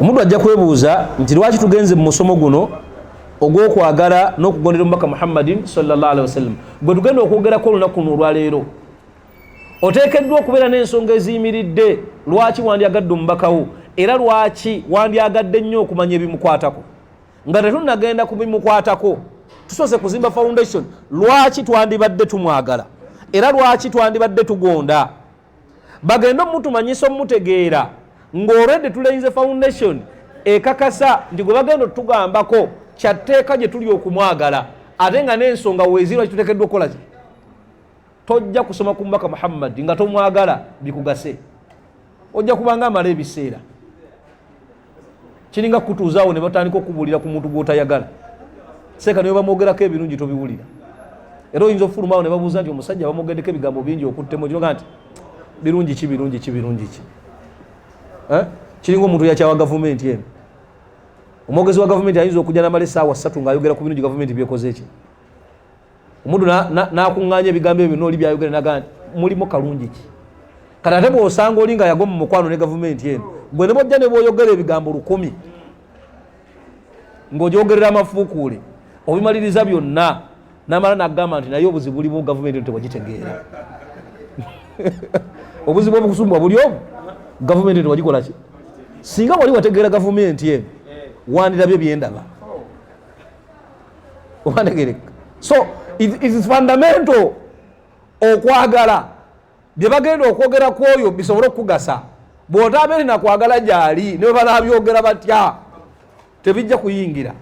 Omuddu ajja kwebuuza nti lwaki tugenze mu musomo guno ogw'okwagala n'okugondera omubaka Muhammadin sallallahu alaihi wasallam gwe tugenda okwogerako olunaku luno olwaleero. Oteekeddwa okubeera n'ensonga eziyimiridde lwaki wandyagadde omubakawo era lwaki wandyagadde nnyo okumanya ebimukwatako. Nga tetunnagenda ku bimukwatako, tusoose kuzimba foundation lwaki twandibadde tumwagala era lwaki twandibadde tugonda. Bagende omutumanyisa omutegeera ng'olwedde tuleyinze foundation ekakasa nti gwe bagenda otugambako kyatteeka gye tuli okumwagala, ate nga n'ensonga weezirwa kituteekeddwa okukola ki. Tojja kusoma ku mubaka Muhammad nga tomwagala bikugase, ojja kubanga amala ebiseera. Kiringa kutuuzaawo ne batandika okubuulira ku muntu gw'otayagala, seeka niwe bamwogerako ebirungi tobiwulira, era oyinza okufulumaawo ne babuuza nti omusajja bamwogeddeko ebigambo bingi okuttemu kinoga nti birungi ki, birungi ki, birungi ki. Kiringa omuntu yakyawa gavumenti eno. Omwogezi wa gavumenti ayinza okujja n'amala essaawa 3 ng'ayogera ku birungi gavumenti byekoze ki. Omuntu n'akuŋŋaanya ebigambo ebyo n'oli byayogera n'agamba nti mulimu kalungi ki. Kati ate bw'osanga oli nga yagwa mu mukwano ne gavumenti eno, gwe ne bw'ojja ne bw'oyogera ebigambo 1000 ng'ogyogerera amafuukuule obimaliriza byonna, n'amala n'agamba nti naye obuzibu bulimu gavumenti eno tewagitegeera. Obuzibu obukusumbwa buli obu, gavumenti eno tewagikola ki. Singa wali wategeera gavumenti eno wandirabye byendaba. Obantegereka. So it is fundamental okwagala bye bagenda okwogera ku oyo bisobole okukugasa. Bw'otabeere na kwagala gy'ali ne bwe banaabyogera batya tebijja kuyingira.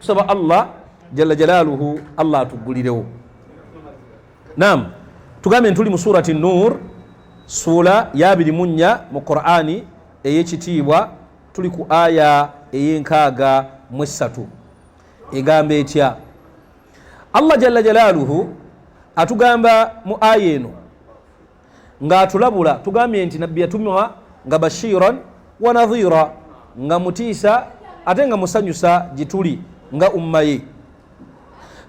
Tusaba Allah jalla jalaaluhu Allah atuggulirewo. Naam, tugambye ntuli mu surati Nur, sura ya 24 mu Qur'ani ey'ekitiibwa, tuli ku aya ey'enkaga mu 3. Egamba etya? Allah jalla jalaaluhu atugamba mu aya eno ng'atulabula. Tugambye nti nabbi yatumwa nga bashiran wa nadhira, nga mutiisa ate nga musanyusa gye tuli nga umma ye.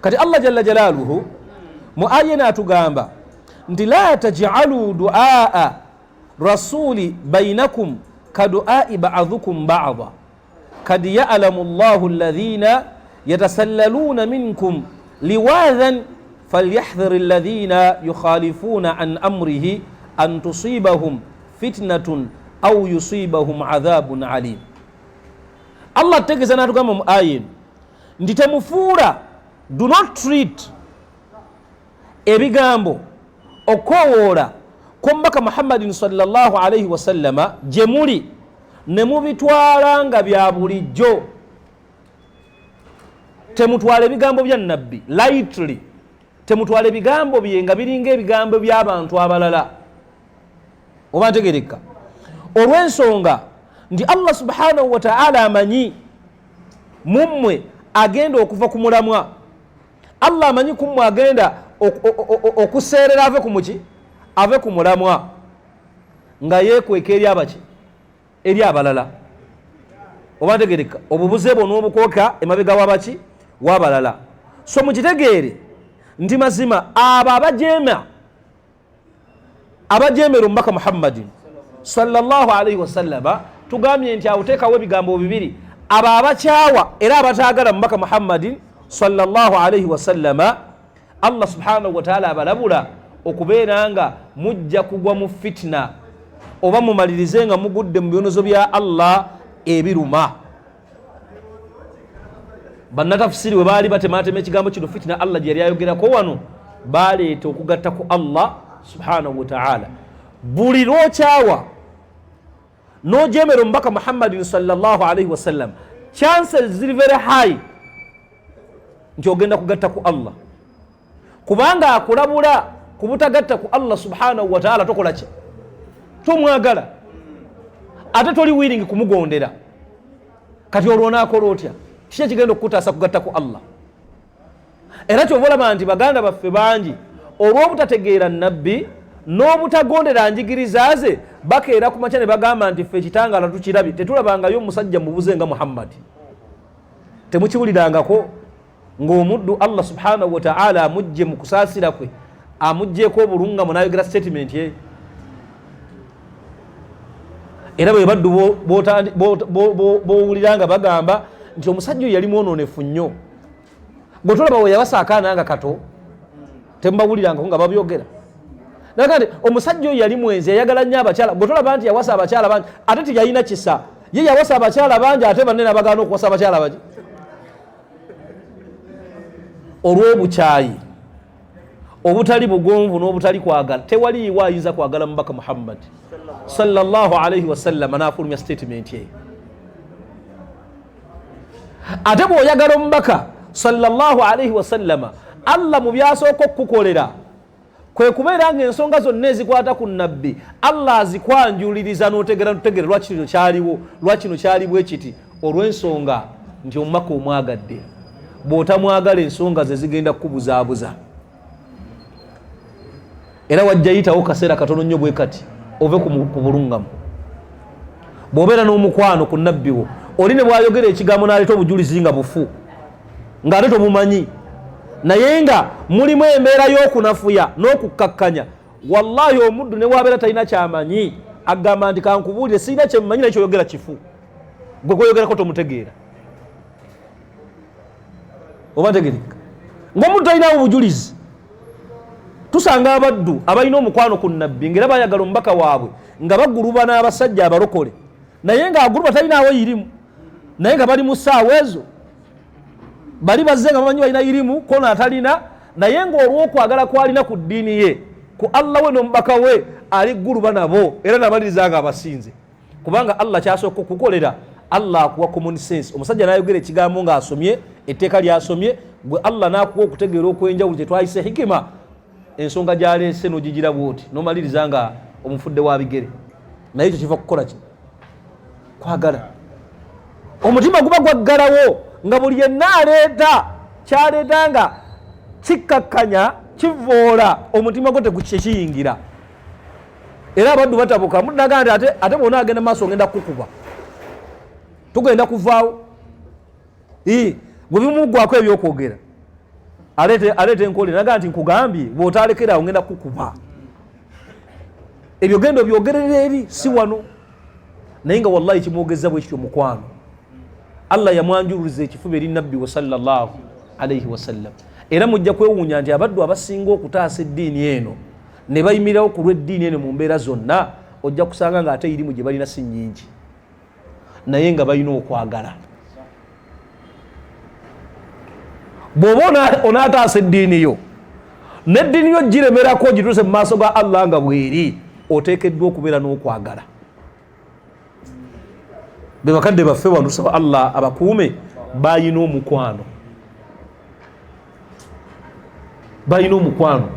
Kati Allah jalla jalaaluhu mu aya eno atugamba nti la tajalu duaa rasuli bainakum kaduai ba'dhukum ba'dha kad ya'lamu Allahu alladhina yatasallaluna minkum liwadhan falyahdhar alladhina yukhalifuna an amrihi an tusibahum fitnatun aw yusibahum adhabun alim. Allah ategeeza n'atugamba mu aya eno nti temufuula, do not treat ebigambo okukowoola kw'omubaka Muhammadin sallallahu alaihi wasallama gye muli ne mubitwala nga bya bulijjo. Temutwala ebigambo bya nabbi lightly, temutwala ebigambo bye nga biringa ebigambo by'abantu abalala. Oba ntegereka, olw'ensonga nti Allah subhanahu wa ta'ala amanyi mummwe agenda okuva ku mulamwa, Allah amanyi kummwe agenda okuseerera ave ku muki, ave ku mulamwa nga yeekweka eri abaki, eri abalala. Oba ntegereka, obubuze bwo n'obukooka emabega w'abaki, w'abalala. So mukitegeere nti mazima abo abajeemera omubaka Muhammadin sallallahu alaihi wasallama, tugambye nti awo teekawo ebigambo bibiri, abo abakyawa era abataagala mubaka Muhammadin sallallahu alaihi wasallama, Allah subhanahu wataala abalabula okubeera nga mujja kugwa mu fitna oba mumalirize nga mugudde mu bibonerezo bya Allah ebiruma. Bannatafsiri we baali batematema ekigambo kino fitina Allah gye yali ayogerako wano, baleeta okugatta ku Allah subhanahu wataala. Buli lwokyawa n'ojemera omubaka Muhammadin sallallahu alaihi wasallam, chances ziri very high nti ogenda kugatta ku Allah, kubanga akulabula ku butagatta ku Allah subhanahu wataala. Tokola ki? Tomwagala, ate toli willing kumugondera. Kati olwo onaakola otya? Kiki ekigenda okukutaasa kugatta ku Allah? Era kyova olaba nti baganda baffe bangi olw'obutategeera nabbi n'obutagondera njigiriza ze, bakeera ku makya ne bagamba nti ffe ekitangaala tukirabye, tetulabangayo omusajja mubuze nga Muhammadi. Temukiwulirangako ng'omuddu Allah subhanahu wataala amugje mu kusaasira kwe, amugjeeko obulungamu n'ayogera statement ye? Era bwe baddu bowulira nga bagamba nti omusajja oyo yali mwononefu nnyo, gwe tolaba we yabasa akaana nga kato, temubawulirangako nga babyogera. Naga nti omusajja oyo yali mwenzi, yayagala nnyo abakyala, gwe tolaba nti yawasa abakyala bangi, ate teyalina kisa, ye yawasa abakyala bangi ate banne nabagaana okuwasa abakyala baki olw'obukyayi, obutali bugonvu n'obutali kwagala. Tewaliiwo ayinza kwagala mubaka Muhammad sallallahu alaihi wasallama n'afulumya statement eyo. Ate bw'oyagala omubaka sallallahu alaihi wasallama, Allah mu byasooka okukukolera kwe kubeera nga ensonga zonna ezikwata ku nabbi Allah azikwanjuliriza n'otegera notegera lwaki kino kyaliwo, lwaki kino kyali bwe kiti, olw'ensonga nti omubaka omwagadde. Bw'otamwagala ensonga ze zigenda kukubuzaabuza, era wajja yitawo kaseera katono nnyo bwe kati ove ku bulungamu. Bw'obeera n'omukwano ku nabbi wo, oli ne bw'ayogera ekigambo n'aleeta obujulizi nga bufu ng'ate tobumanyi, naye nga mulimu embeera y'okunafuya n'okukkakkanya, wallahi omuddu ne bw'abeera talina kyamanyi agamba nti kankubuulire, sirina kyemmanyi naye kyoyogera kifu, gwe gwoyogerako tomutegeera. Oba ntegerekeka ng'omuntu talinawo bujulizi. Tusanga abaddu abalina omukwano ku nabbi ng'era bayagala omubaka waabwe nga baguluba n'abasajja abalokole, naye ng'aguluba talinaawo irimu, naye nga bali mu ssaawa ezo bali bazze nga bamanyi balina irimu kono atalina, naye ng'olw'okwagala kwalina ku ddiini ye, ku Allah we n'omubaka we, ali guluba nabo era nabaliriza nga abasinze. Kubanga Allah kyasooka okukukolera, Allah akuwa common sense. Omusajja n'ayogera ekigambo ng'asomye etteeka ly'asomye, gwe Allah n'akuwa okutegeera okw'enjawulo kye twayise hikima, ensonga gy'aleese n'ogigira bw'oti n'omaliriza nga omufudde wa bigere. Naye ekyo kiva kukola ki? Kwagala. Omutima guba gwaggalawo nga buli yenna aleeta kyaleeta nga kikkakkanya, kivoola omutima gwo tekiyingira. Era abaddu batabuka munaga nti ate bwona agenda maaso ngenda kukukuba, tugenda kuvaawo. Gwe bimuggwako ebyokwogera aleeta enkole naga nti nkugambye bw'otalekera awo ngenda kukuba. Ebyo genda obyogerera eri si wano. Naye nga wallahi kimwogeza bwe kityo mukwano. Allah yamwanjululiza ekifuba eri nabbi wa sallallahu alaihi wasallam. Era mujja kwewuunya nti abaddu abasinga okutaasa eddiini eno ne bayimirirawo ku lw'eddiini eno mu mbeera zonna, ojja kusanga ng'ate irimu gye balina si nnyingi, naye nga balina okwagala. Bw'oba onaataasa eddiini yo n'eddiini yo giremerako gituuse mu maaso ga Allah nga bweri, oteekeddwa okubeera n'okwagala. Be bakadde baffe wano, tusaba Allah abakuume, balina omukwano, balina omukwano.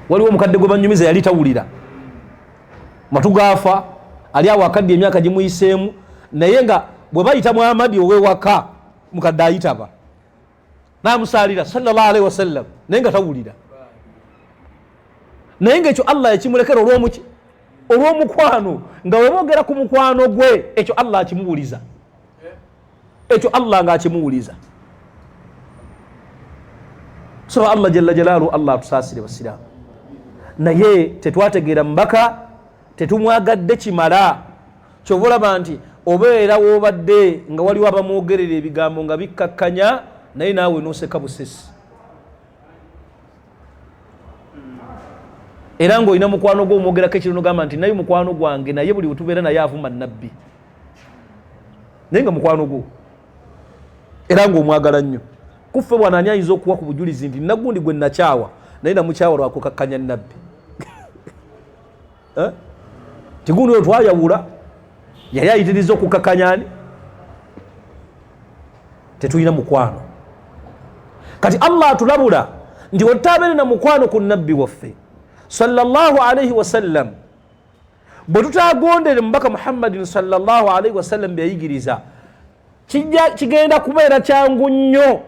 Waliwo omukadde gwe banyumiza yali tawulira, matu gaafa, ali awo akadde emyaka gimuyiseemu, naye nga bwe bayita Muhammadi ow'ewaka mukadde ayitaba n'amusaalira sallallahu alaihi wasallam, naye nga tawulira. Naye nga ekyo Allah yakimulekera olw'omuki? Olw'omukwano. Nga we boogera ku mukwano gwe, ekyo Allah akimuwuliza, ekyo Allah ng'akimuwuliza. Tusaba Allah jalla jalaalu Allah atusaasire basiraamu, naye tetwategeera mubaka, tetumwagadde kimala. Kyova olaba nti obeera woobadde nga waliwo abamwogerera ebigambo nga bikkakkanya, naye naawe n'oseka busesi. Era ng'olina mukwano gwo omwogerako ekiro nogamba nti naye mukwano gwange, naye buli wetubeera naye avuma nabbi, naye nga mukwano gwo era ng'omwagala nnyo. Kuffe bwana ani ayinza okuwa ku bujulizi nti nagundi gwe nakyawa, naye namukyawa lwakukakkanya nabbi? Tigundi oyo twayawula yali ayitiriza okukakkanya ani? Tetulina mukwano. Kati Allah atulabula nti wetutabeere na mukwano ku nabbi waffe sallallahu alaihi wasallam, bwe tutagondere mubaka Muhammadin sallallahu alaihi wasallam byeyayigiriza, kigenda kubeera kyangu nnyo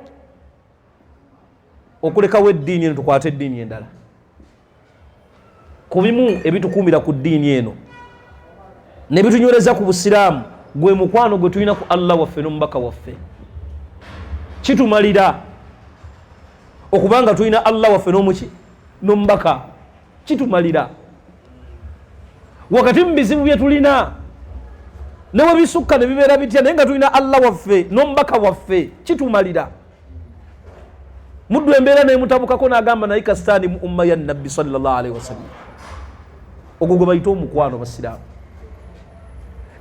okulekawo eddiini eno tukwate eddiini endala. Ku bimu ebitukuumira ku ddiini eno ne bitunywereza ku busiraamu gwe mukwano gwe tulina ku Allah waffe n'omubaka waffe. Kitumalira okubanga tulina Allah waffe n'omuki n'omubaka, kitumalira wakati mu bizibu bye tulina. Ne bwe bisukka ne bibeera bitya, naye nga tulina Allah waffe n'omubaka waffe, kitumalira. Muddu embeera nemutabukako n'agamba, naye kasitaani mu umma ya Nabbi sallallahu alaihi wasallam. Ogwo gwe bayita omukwano, basiraamu.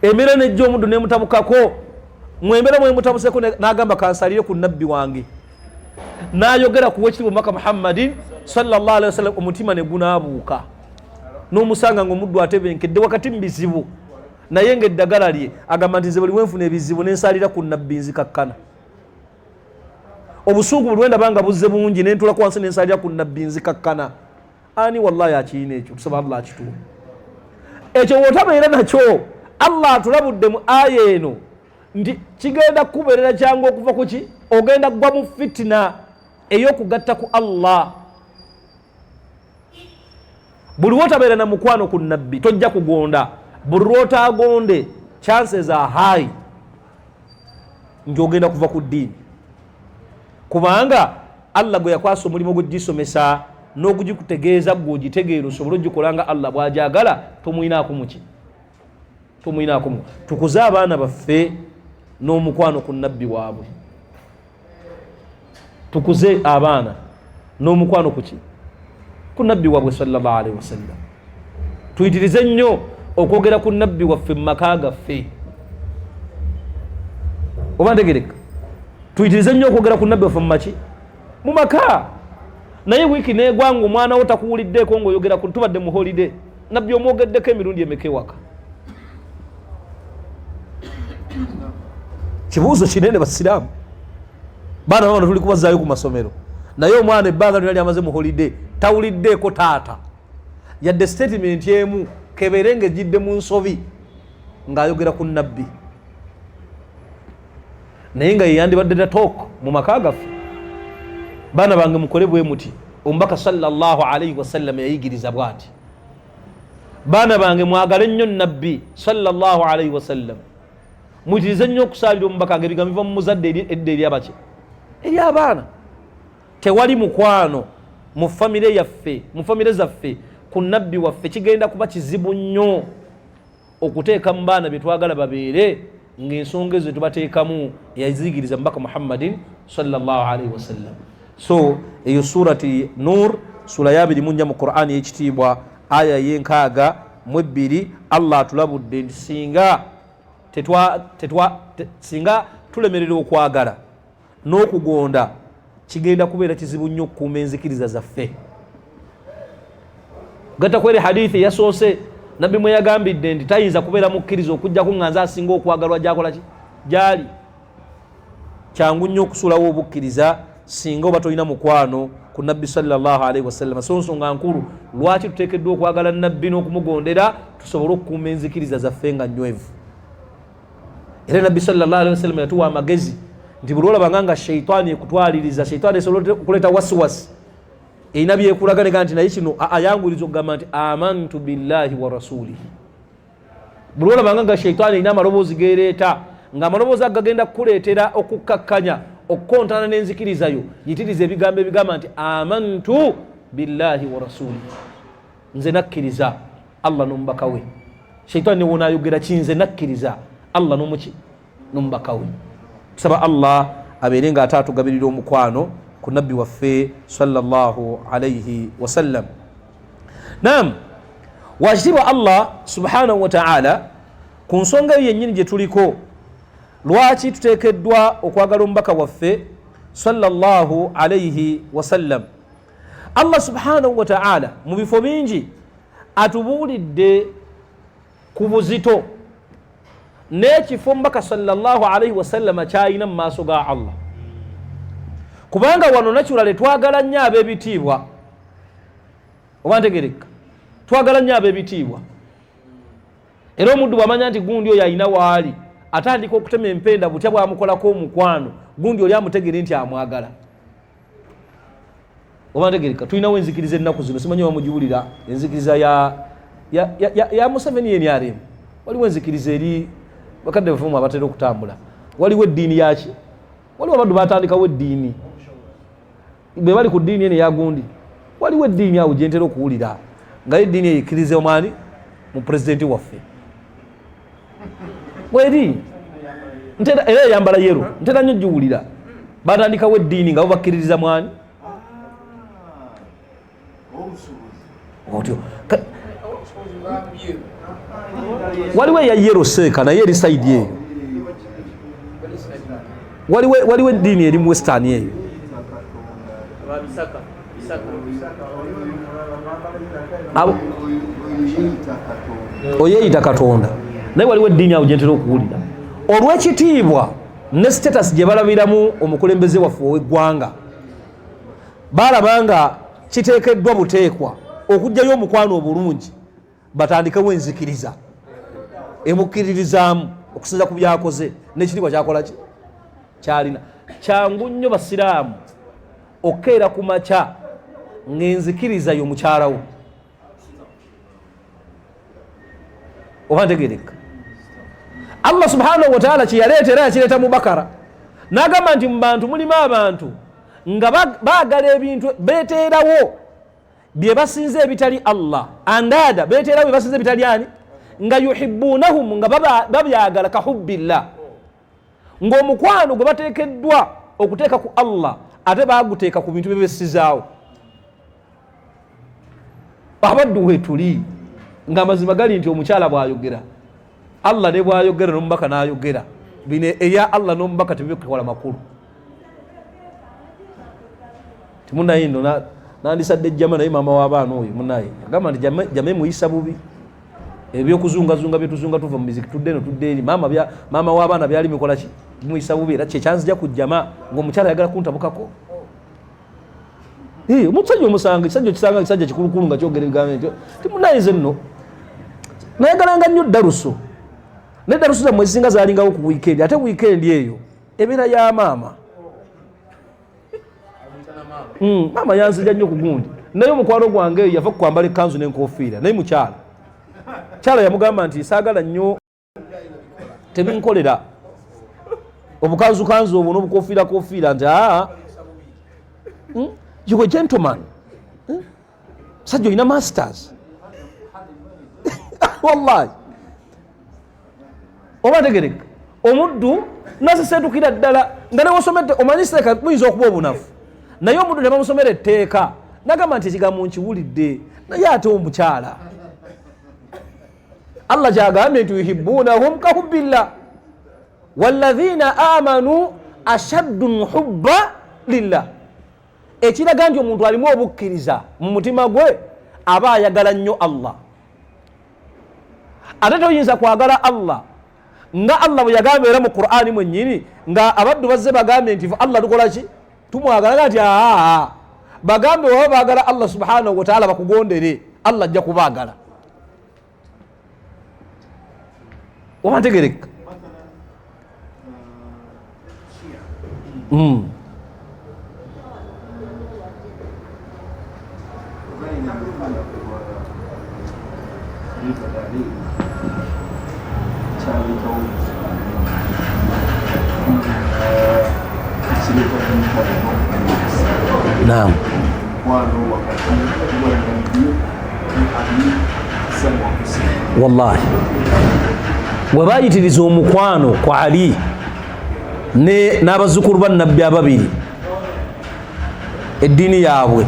Embeera nejja omuddu nemutabukako, mwembeera mwemutabuseko, n'agamba, kansalire ku nabbi wange, n'ayogera ku wekitiibwa omubaka Muhammadin sallallahu alaihi wasallam, omutima ne gunaabuuka, n'omusanga nga omuddu atebenkedde wakati mu bizibu, naye ngaeddagala lye agamba nti nze buli wenfuna ebizibu nensalira ku nabbi nzikakkana. Obusungu buli lwendaba nga buzze bungi, nentula wansi nensalira ku nabbi nzikakkana. Ani wallahi akiyina ekyo? Tusaba Allah akituwe ekyo. Wotabeera nakyo, Allah atulabudde mu aya eno nti kigenda kukubeerera kyangu okuva kuki, ogenda kugwa mu fitina ey'okugatta ku Allah. Buli lwotabeera na mukwano ku nabbi, tojja kugonda. Buli lwotagonde, chances are high nti ogenda kuva ku ddiini, kubanga Allah gwe yakwasa omulimu gwegisomesa n'ogugikutegeeza, gwe ogitegeera osobole ogikola nga Allah bwajagala, tomwinaako muki, tomwinaako. Tukuze abaana baffe n'omukwano ku nabbi waabwe. Tukuze abaana n'omukwano kuki? Ku nabbi waabwe sallallahu alaihi wasallam. Tuyitirize nnyo okwogera ku nabbi waffe mu maka gaffe. Oba ntegereka? Tuyitirize nnyo okwogera ku nabbi waffe mumaki? Mu maka. Naye wiiki negwanga omwana wo takuwuliddeeko ngaoyogera ku, tubadde mu holiday, nabbi omwogeddeko emirundi emeka ewaka? Kibuuzo kinene, basiraamu. Baana babano tuli kubazaayo ku masomero, naye omwana ebbanga lyona lyamaze mu holiday tawuliddeeko taata yadde statement emu, kebeere nga ejjidde mu nsobi, ng'ayogera ku nabbi, naye nga yeyandibadde da talk mu maka gaffe. Baana bange, mukole bwe muti, omubaka sallallahu alaihi wasallam yayigiriza bwati. Baana bange, mwagale nnyo nabbi sallallahu alaihi wasallam, muyitirize nnyo okusaalira omubaka, nga ebigambo biva mu muzadde edda eri abaki? Eri abaana. Tewali mukwano mu famire yaffe, mu famire zaffe ku nabbi waffe, kigenda kuba kizibu nnyo okuteeka mu baana bye twagala babeere, ng'ensonga ezo tubateekamu yaziyigiriza mubaka Muhammadin sallallahu alaihi wasallam. So eyo Surati Nur, sula ya 24 mu Qur'ani y'ekitiibwa, aya y'62. Allah atulabudde nti singa singa tulemerera okwagala n'okugonda, kigenda kubeera kizibu nnyo okukuuma enzikiriza zaffe. Gatta kweri hadithi eyasoose, nabbi mwe yagambidde nti tayinza kubeera mukkiriza okujjaku nga nze asinga okwagalwa gyakola ki? Gyali. Kyangu nnyo okusuulawo obukkiriza singa oba tolina mukwano ku nabbi sallallahu alaihi wasallama. So nsonga nkulu lwaki tuteekeddwa okwagala nabbi n'okumugondera, tusobole okukuuma enzikiriza zaffe nga nnywevu. Era nabbi sallallahu alaihi wasallam yatuwa amagezi nti buli olabanga nga sheitaani ekutwaliriza, sheitaani esobola okuleeta wasiwasi, erina byekulaga nega nti naye kino, ayanguyiriza okugamba nti amantu billahi wa rasulihi. Buli olabanga nga sheitaani erina amaloboozi gereeta, nga amaloboozi ago gagenda kukuleetera okukkakkanya, okukontana n'enzikiriza yo, yitiriza ebigambo ebigamba nti amantu billahi wa rasulihi, nze nakkiriza Allah n'omubaka we. Sheitaani newonaayogera kinze, nakkiriza Allah n'omuki? N'omubaka we. Tusaba Allah abeere nga ate atugabirira omukwano ku nabbi waffe sallallahu alaihi wasallam. Nam, wakitiibwa Allah subhanahu wataala, ku nsonga eyo yennyini gye tuliko, lwaki tuteekeddwa okwagala omubaka waffe sallallahu alaihi wasallam, Allah subhanahu wataala mu bifo bingi atubuulidde ku buzito n'ekifo omubaka sallallahu alaihi wasallama kyalina mu maaso ga Allah. Kubanga wano naturally twagala nnyo ab'ebitiibwa. Oba ntegereka? Twagala nnyo ab'ebitiibwa, era omuddu bwamanya nti gundi oyo alina waali, atandika okutema empenda butya bwamukolako omukwano, gundi oli amutegere nti amwagala. Oba ntegereka? Tulinawo enzikiriza ennaku zino, simanyi bamugiwulira, enzikiriza ya Museveni, NRM. Waliwo enzikiriza eri bakadde bafumu abatera okutambula. Waliwo eddiini yaki? Waliwo abaddu batandikawo eddiini, bwe bali ku ddiini eno eyagundi. Waliwo eddiini awo gyentera okuwulira nga eddiini eyo ekkiriza omwani mu pulezidenti waffe. Weri ntera era eyambala yero ntera nnyo giwulira. Batandikawo eddiini nga bo bakkiririza mwani otyo. Waliwo eya yero seeka naye eri saidi eyo. Waliwo eddiini eri mu western eyo. Oyeyita Katonda, naye waliwo eddiini awo gyentera okuwulira olw'ekitiibwa ne status gye balabiramu omukulembeze waffe ow'eggwanga, balaba nga kiteekeddwa buteekwa okugyayo omukwano obulungi, batandikewo enzikiriza emukkiririzaamu okusinza ku byakoze n'ekitiibwa kyakola ki kyalina. Kyangu nnyo basiraamu okukeera ku makya ng'enzikiriza yo mukyalawo oba ntegereka. Allah subhanahu wataala kyeyaleeta era yakireeta mu Bakara, n'agamba nti mu bantu mulimu abantu nga baagala ebintu beteerawo bye basinza ebitali Allah, andada beteerawo bye basinza ebitali ani, nga yuhibbunahum, nga babyagala kahubbillah, ng'omukwano gwe bateekeddwa okuteeka ku Allah ate baguteeka ku bintu bye bessizaawo. Abaddu wetuli nga amazima gali nti omukyala bw'ayogera Allah ne bw'ayogera n'omubaka n'ayogera bino eya Allah n'omubaka tebikola makulu. Timunaye nno nandisadde jjama, naye maama w'abaana oyo munaye agamba nti jama emuyisa bubi, ebyokuzungazunga byetuzunga tuva mu miziki tudde eno tudde eri, maama w'abaana byali bikola ki bimuyisa bubi, era kyekyanzija ku jjama ng'omukyala ayagala kuntabukako. Omusajja omusanga ekisajja okisanga ekisajja kikulukulu nga kyogera ebigambo nti timunaye nze nno nayagalanga nnyo darusu, naye darusu zammwe ezisinga zalingawo ku wiikendi, ate wiikendi eyo ebeera ya maama. Maama yanzija nnyo ku gundi, naye omukwano gwange eyo yava ku kwambala ekkanzu n'enkofiira, naye mukyala kyala yamugamba nti saagala nnyo tebinkolera obukanzukanzu obwo n'obukofiira kofiira, nti aa you a gentleman, musajja olina masters wallahi oba ntegereka omuddu nasesetukira ddala nga newosomedde omanyi seeka buyinza okuba obunafu, naye omuddu ne bamusomera etteeka nagamba nti ekigambo nkiwulidde, naye ate omukyala Allah kyagambye nti yuhibbunahum kahubbillah walladhina amanu ashaddu hubba lillah, ekiraga nti omuntu alimu obukkiriza mu mutima gwe aba ayagala nnyo Allah. Ate toyinza kwagala Allah nga Allah bwe yagamba era mu Qur'ani mwennyini nga abaddu bazze bagambye nti Allah tukola ki tumwagala, nti aa bagambe waba baagala Allah subhanahu wataala bakugondere, Allah ajja kubaagala. Oba ntegereka Naam. Wallahi bwe bayitiriza omukwano ku Ali n'abazzukulu ba Nabbi ababiri, eddiini yaabwe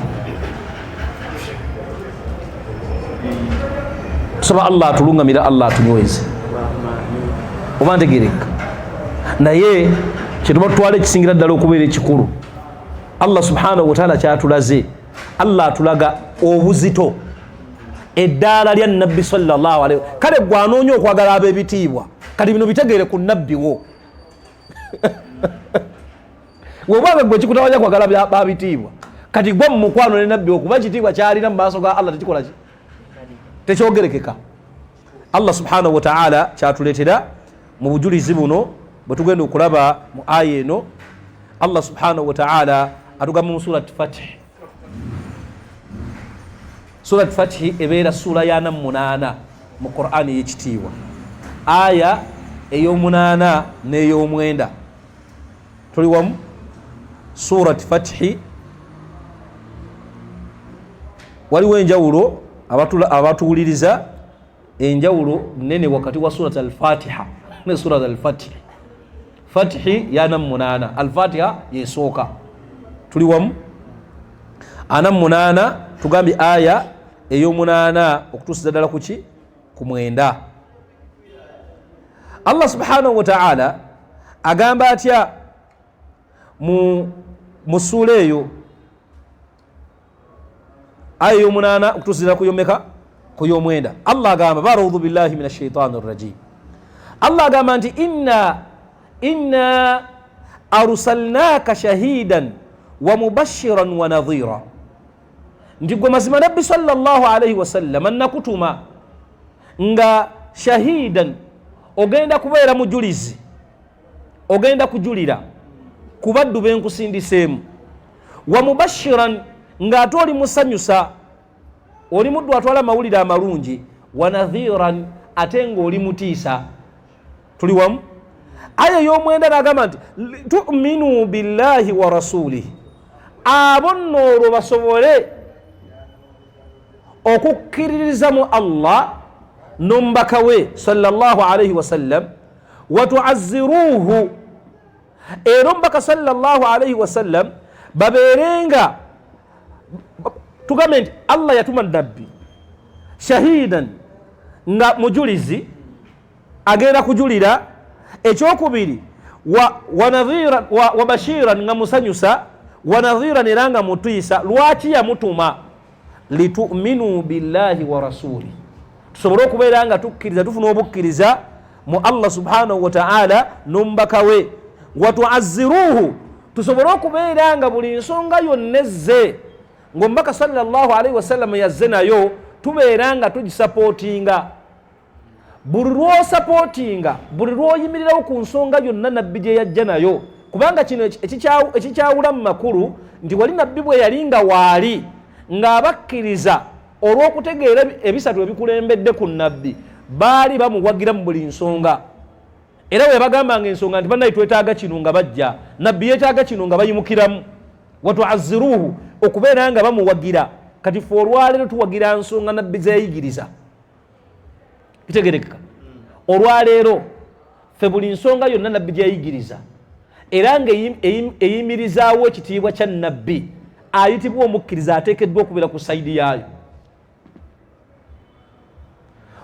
tusaba Allah atulungamira, Allah atunyweze oba ntegereka. Naye kyetuba tutwala ekisingira ddala okubeera ekikulu, Allah subhanahu wataala kyatulaze, Allah atulaga obuzito eddaala lya Nabbi sallallahu alaihi. Kale gwe anoonya okwagala ab'ebitiibwa, kati bino bitegeere ku Nabbi wo. Webanga gwe kikutawanya kwagala babitiibwa, kati gwe mu mukwano ne Nabbi, okuba ekitiibwa kyalina mu maaso ga Allah tekikola ki tekyogerekeka. Allah subhanahu wataala kyatuleetera mu bujulizi buno bwe tugenda okulaba mu aya eno, Allah subhanahu wataala atugamba mu Surat Fatih. Surat Fatihi ebeera suula ya 48 mu Qur'ani ey'ekitiibwa, aya ey'omunaana n'ey'omwenda. Tuli wamu Surat Fatihi. Waliwo enjawulo abatuwuliriza, enjawulo nene wakati wa Surat Alfatiha. Ne surat Alfatihi, Fatihi yana munaana, Alfatiha yesooka. Tuli wamu? 48, tugambye aya ey'omunaana okutuusiza ddala kuki? Ku 9. Allah subhanahu wataala agamba atya mu ssuula eyo, aya ey'omunaana okutuusiza ku yomeka? Ku y'omwenda. Allah agamba, baraudhu billahi min ashaitani rrajim, Allah agamba nti inna arsalnaka shahidan wa mubashiran wa nadhira, nti gwe mazima nabbi sallallahu alaihi wasallama nakutuma nga shahidan, ogenda kubeera mujulizi, ogenda kujulira ku baddu benkusindiseemu, wa mubashiran, ng'ate oli musanyusa, oli muddu atwala amawulire amalungi, wa nadhiran, ate ng'oli mutiisa. Tuli wamu? Aya ey'omwenda n'agamba nti tuminu billahi wa rasulihi, abo nno olwo basobole okukkiririza mu Allah n'omubaka we sallallahu alaihi wasallam, watuaziruuhu, era omubaka sallallahu alaihi wasallam babeerenga. Tugambe nti Allah yatuma nabbi shahidan, nga mujulizi, agenda kujulira. Ekyokubiri, wa bashiran, nga musanyusa, wa nadhiran, era nga mutiisa. Lwaki yamutuma? Lituminu billahi wa rasuli, tusobole okubeera nga tukkiriza, tufuna obukkiriza mu Allah subhanahu wataala n'omubaka we, watuaziruuhu, tusobole okubeera nga buli nsonga yonna ezze ng'omubaka sallallahu alaihi wasallam yazze nayo, tubeera nga tugisapootinga. Buli lwosapootinga, buli lwoyimirirawo ku nsonga yonna nabbi gye yajja nayo, kubanga kino ekikyawula mu makulu nti wali nabbi bwe yali nga waali ng'abakkiriza olw'okutegeera ebisatu ebikulembedde ku nabbi, baali bamuwagira mu buli nsonga. Era bwe bagambanga ensonga nti bannaye twetaaga kino, nga bajja, nabbi yeetaaga kino, nga bayimukiramu, watuaziruuhu, okubeera nga bamuwagira. Kati fe olwaleero tuwagira nsonga nabbi zeyayigiriza. Kitegerekeka? Olwaleero ffe buli nsonga yonna nabbi gyeyayigiriza era nga eyimirizaawo ekitiibwa kya nabbi, ayitibwa omukkiriza ateekeddwa okubeera ku side yaayo.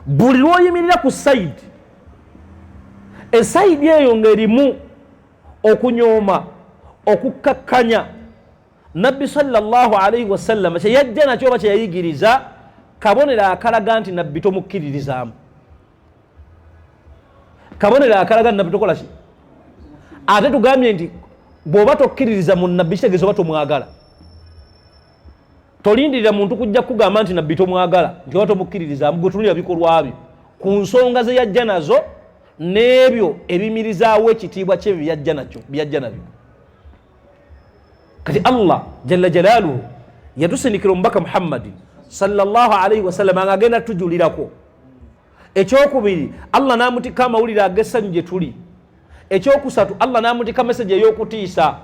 Buli lwoyimirira ku side, e side eyo ng'erimu okunyooma, okukkakkanya nabbi sallallahu alaihi wasallama kyeyajja nakyo oba kyeyayigiriza, kabonero akalaga nti nabbi tomukkiririzaamu, kabonero akalaga nti nabbi tokola ki. Ate tugambye nti bw'oba tokkiririza mu nabbi, kitegeeza oba tomwagala. Tolindirira muntu kujja kugamba nti nabbi tomwagala, nti oba tomukkiririzaamu. Gwe tunulira bikolwa byo ku nsonga ze yajja nazo n'ebyo ebimirizaawo ekitiibwa kyebyo byajja nakyo, byajja nabyo. Kati Allah jalla jalaaluhu yatusindikira omubaka Muhammadin sallallahu alaihi wasallama nga agenda tujulirako. Ekyokubiri, Allah n'amutikka amawulire ag'essanyu gye tuli. Ekyokusatu, Allah n'amutikka message ey'okutiisa,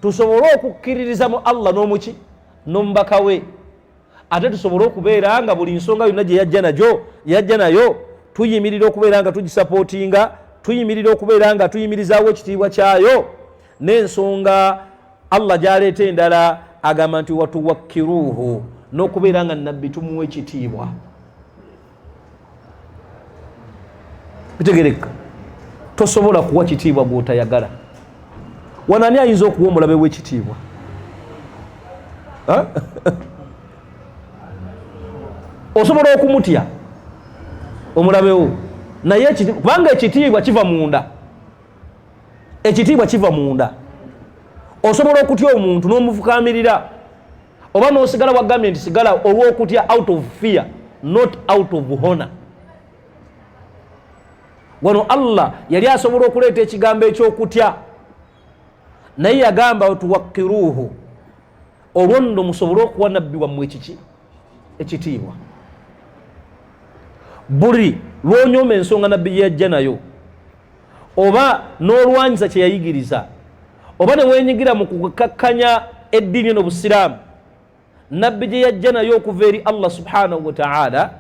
tusobole okukkiririza mu Allah n'omuki n'omubaka we, ate tusobole okubeera nga buli nsonga yonna gye yajja najo, yajja nayo, tuyimirira okubeera nga tugisapootinga, tuyimirira okubeera nga tuyimirizaawo ekitiibwa kyayo. N'ensonga Allah gyaleeta endala agamba nti watuwakkiruuhu, n'okubeera nga nabbi tumuwa ekitiibwa. Bitegereka? Tosobola kuwa kitiibwa gw'otayagala. Wano ani ayinza okuwa omulabe w'ekitiibwa? Osobola okumutya omulabewo, naye kubanga ekitiibwa kiva munda, ekitiibwa kiva munda. Osobola okutya omuntu n'omufukamirira oba n'osigala wagambye nti sigala olw'okutya, out of fear, not out of honor. Wano Allah yali asobola okuleeta ekigambo ekyokutya, naye yagamba tuwakiruuhu, olwo nno musobole okuwa nabbi wammwe ekiki? Ekitiibwa. Buli lwonyooma ensonga nabbi gye yajja nayo, oba n'olwanyisa kye yayigiriza, oba ne weenyigira mu kukakkanya eddiini eno obusiraamu nabbi gye yajja nayo okuva eri Allah subhanahu wataala,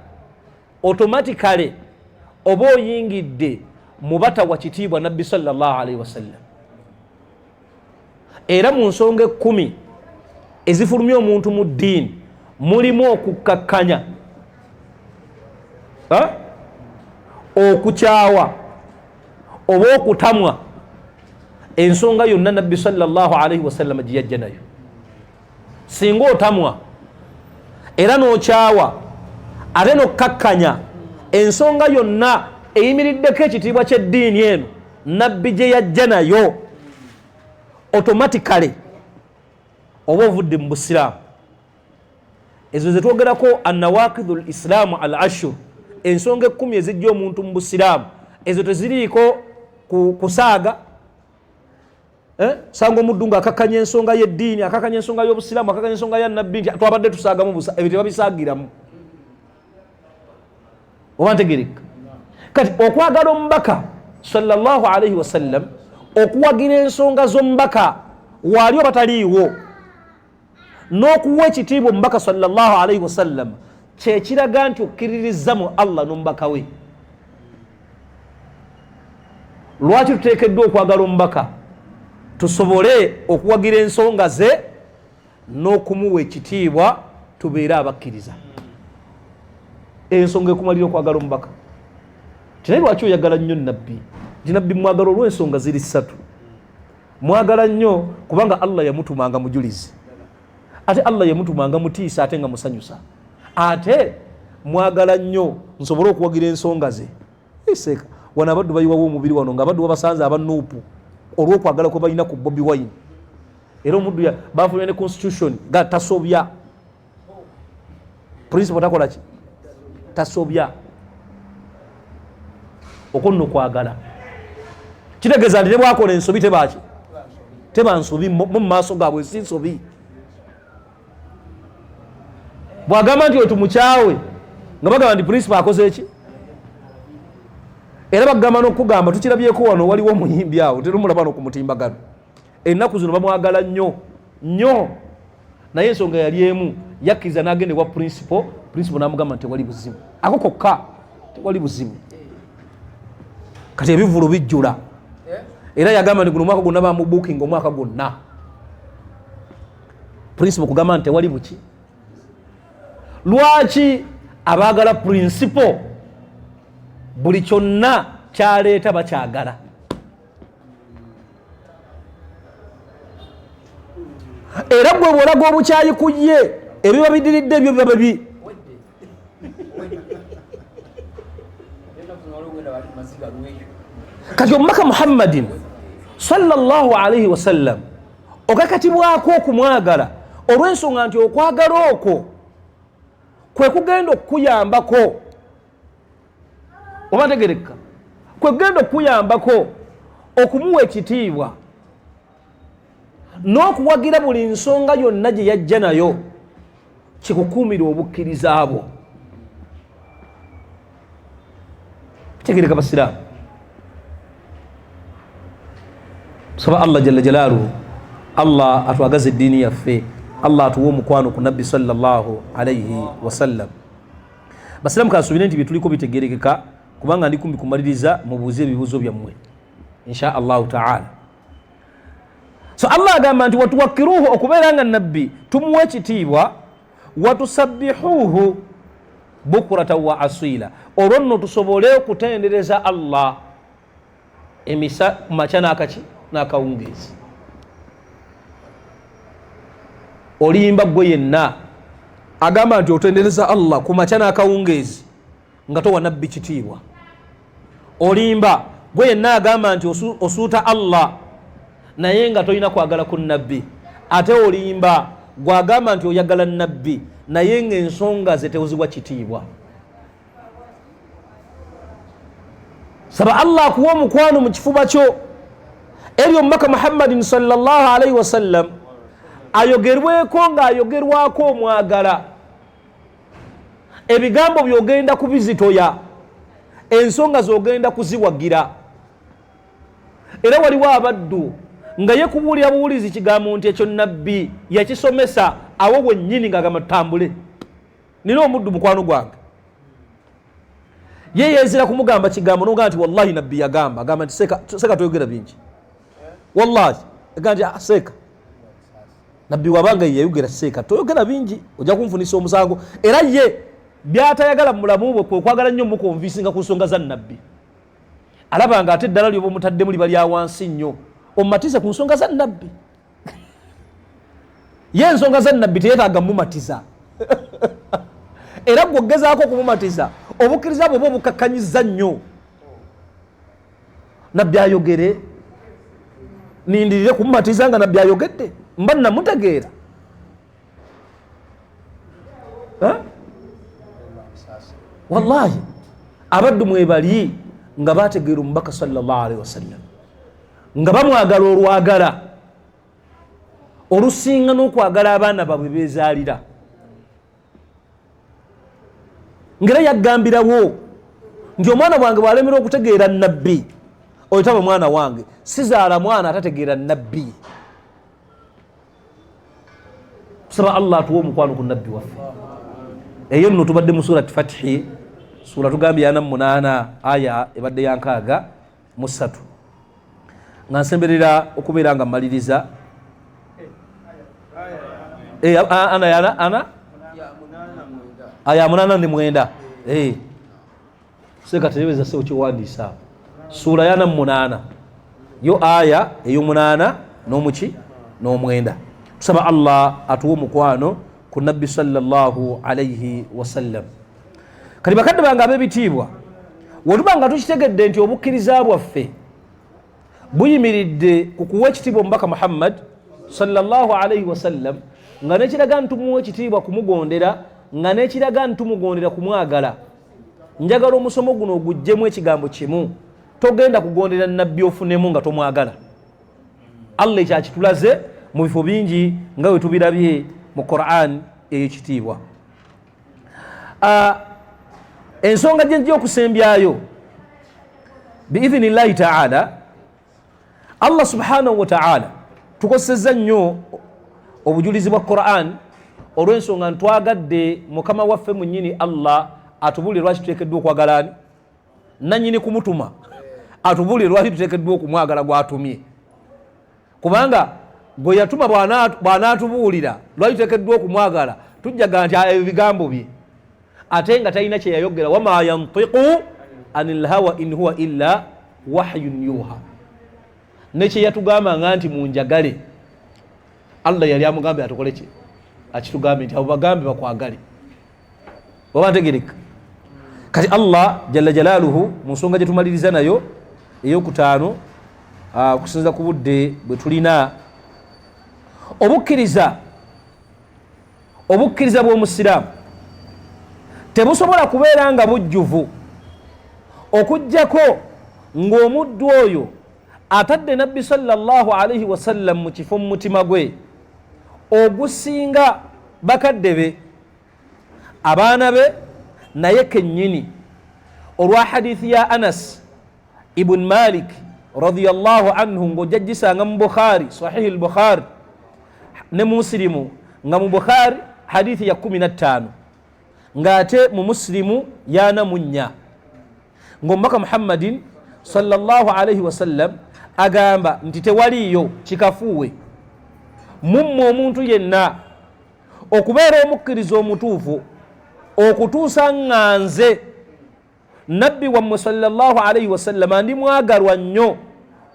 automatically oba oyingidde mubatawa kitiibwa nabbi sallallahu alaihi wasallam. Era mu nsonga 10 ezifulumya omuntu mu ddiini mulimu okukkakkanya, okukyawa oba okutamwa ensonga yonna nabbi sallallahu alaihi wasallam gye yajja nayo. Singa otamwa era n'okyawa ate n'okkakkanya ensonga yonna eyimiriddeko ekitiibwa ky'eddiini eno nabbi gye yajja nayo, automatically oba ovudde mu busiraamu. Ezo zetwogerako anawakidhu l islaamu al ashur, ensonga 10 ezijja omuntu mu busiraamu, ezo teziriiko kusaaga. Sanga omuddu nga akakanya ensonga y'eddiini, akakanya ensonga y'obusiraamu, akakanya ensonga ya nabbi nti twabadde tusaagamu busa, ebyo tebabisaagiramu. Oba ntegereka? Kati okwagala omubaka sallallahu alaihi wasallam, okuwagira ensonga z'omubaka waali oba taliiwo, n'okuwa ekitiibwa omubaka sallallahu alaihi wasallam, kyekiraga nti okkiririza mu Allah n'omubaka we. Lwaki tuteekeddwa okwagala omubaka? Tusobole okuwagira ensonga ze n'okumuwa ekitiibwa, tubeere abakkiriza. Ensonga ekumalira okwagala omubaka. Tinaye lwaki oyagala nnyo nabbi? Nti nabbi mwagala olw'ensonga ziri 3. Mwagala nnyo kubanga Allah yamutumanga mujulizi, ate Allah yamutumanga mutiisa ate nga musanyusa, ate mwagala nnyo nsobole okuwagira ensonga ze. Seeka wano abaddu bayiwawo omubiri wano nga abaddu babasanze abanuupu olw'okwagala kwe balina ku Bobi Wine. Era omuddu bafunye ne constitution nga tasobya, principle takola ki, tasobya. Okwo nno kwagala kitegeeza nti ne bwakola ensobi tebaki, teba nsobi mu maaso gaabwe, si nsobi. Bwagamba nti otumukyawe nga bagamba nti principal akoze eki, era bagamba n'okugamba tukirabyeko wano waliwo omuyimbi awo terumulaba no ku mutimbagano ennaku zino bamwagala nnyo nnyo, naye ensonga yali emu, yakkiriza n'agenda ewa principal, principal n'amugamba nti tewali buzibu, ako kokka tewali buzibu. Kati ebivvulu bijjula, era yagamba nti guno omwaka gwonna bamubuukinga omwaka gwonna, principal kugamba nti tewali buki. Lwaki abaagala principal buli kyonna kyaleeta bakyagala? Era gwe bw'olaga obukyayi ku ye, ebiba bidiridde ebyo biba bibi. Kati omubaka Muhammadin sallallahu alaihi wasallam okakatibwako okumwagala olw'ensonga nti okwagala okwo kwe kugenda okukuyambako, oba ntegereka, kwe kugenda okukuyambako okumuwa ekitiibwa n'okuwagira buli nsonga yonna gye yajja nayo, kikukuumira obukkiriza bwo. Kitegereka basiraamu? Saba Allah jalla jalaaluhu, Allah atwagaze eddiini yaffe, Allah atuwe omukwano ku nabbi sallallahu alaihi wasallam. Basiraamu, kansuubire nti byetuliko bitegerekeka, kubanga ndi kumbi kumaliriza. Mubuuze ebibuuzo byammwe insha Allahu taala. So Allah agamba nti watuwakiruhu, okubeera nga nabbi tumuwa ekitiibwa, watusabbihuhu bukurata wa asila, olwo nno tusobole okutendereza Allah emisa makya n'akaki n'akawungeezi. Olimba gwe yenna agamba nti otendereza Allah ku makya n'akawungeezi nga towa nabbi kitiibwa. Olimba gwe yenna agamba nti osuuta Allah naye nga tolina kwagala ku nabbi. Ate olimba gwagamba nti oyagala nabbi naye ng'ensonga ze tewuzibwa kitiibwa. Saba Allah akuwa omukwano mu kifuba kyo eri omubaka Muhammadin sallallahu alaihi wasallam, ayogerweko ng'ayogerwako omwagala. Ebigambo byogenda kubizitoya, ensonga zogenda kuziwagira. Era waliwo abaddu nga ye kubuulira buwulizi kigambo nti ekyo nabbi yakisomesa awo wennyini ng'agamba tutambule. Nina omuddu mukwano gwange Ye yezira kumugamba kigambo nogamba nti wallahi nabbi yagamba, agamba nti seka, seka toyogera bingi, wallahi agamba nti ah, seka nabbi wabanga yeyayogera, seeka toyogera bingi ojja kunfunisa omusango. Era ye byatayagala mu bulamu bwe kwe kwagala nnyo mukonvisinga ku nsonga za nabbi, alaba nga ate eddala lyoba omutaddemu liba lya wansi nnyo, omumatize ku nsonga za nabbi. Ye ensonga za nabbi teyetaaga mumatiza, era gwe ogezaako okumumatiza obukkiriza bwe oba obukakkanyiza nnyo. Nabbi ayogere nindirire kumumatiza nga nabbi ayogedde mba namutegeera. Wallahi abaddu mwebali nga bategeera omubaka sallallahu alaihi wasallam, nga bamwagala olwagala olusinga n'okwagala abaana babwe bezaalira, ngera yagambirawo nti omwana bwange bwalemera okutegeera nabbi oyo taba mwana wange, sizaala mwana atategeera nabbi. Tusaba Allah atuwe omukwano ku nabbi waffe. Eyo nno tubadde mu surat Fatihi, sula tugambye 48, aya ebadde ya 63. Nga nsemberera okubeera nga mmaliriza eh, ana yana ana aya 89. Eh. Seka terebeza sebo kiwandiisa suula yana munaana yo aya eyomunaana n'omuki n'omwenda. Tusaba Allah atuwe omukwano ku nabbi sallallahu alaihi wasallam. Kati bakadde bange ab'ebitiibwa, wetuba nga tukitegedde nti obukkiriza bwaffe buyimiridde ku kuwa ekitiibwa omubaka Muhammad sallallahu alaihi wasallam, nga nekiraga nti tumuwa ekitiibwa kumugondera, nga nekiraga nti tumugondera kumwagala, njagala omusomo guno oguggyemu ekigambo kimu: togenda kugondera nabbi ofunemu nga tomwagala. Allah ekyo akitulaze mu bifo bingi nga we tubirabye mu Quran ey'ekitiibwa. Ensonga gye nja okusembyayo biidhinillahi taala, Allah subhanahu wataala tukozesezza nnyo obujulizi bwa Quran olw'ensonga ntwagadde mukama waffe munnyini Allah atubuulire lwaki tuteekeddwa okwagala ani nanyini kumutuma, atubuulire lwaki tuteekeddwa okumwagala gwatumye, kubanga gwe yatuma bw'anaatubuulira lwaki tuteekeddwa okumwagala tujjaga nti ebyo bigambo bye, ate nga talina kye yayogera. Wama yantiqu anil hawa in huwa illa wahyun yuha. Nekye yatugamba nga nti munjagale, Allah yali amugambe atukole ki? Akitugambe nti abo bagambe bakwagale. Oba ntegereka? Kati Allah jalla jalaaluhu mu nsonga gye tumaliriza nayo eyokutaano, okusinza ku budde bwe tulina, obukkiriza bw'omusiraamu tebusobola kubeera nga bujjuvu okugjako ng'omuddu oyo atadde nabbi sallallahu alaihi wasallam mu kifo mu mutima gwe ogusinga bakadde be, abaana be, naye kennyini. Olwa hadithi ya Anas ibn Malik radiyallahu anhu, ng'ojja gisanga mu Bukhari, Sahihi al-Bukhari ne Musilimu, nga mu Bukhari hadithi ya 15, ng'ate mu Musilimu 44, ng'omubaka Muhammadin sallallahu alaihi wasallam agamba nti tewaliiyo kikafuuwe mummwe omuntu yenna okubeera omukkiriza omutuufu okutuusa nga nze nabbi wammwe sallallahu alaihi wasallama ndi mwagalwa nnyo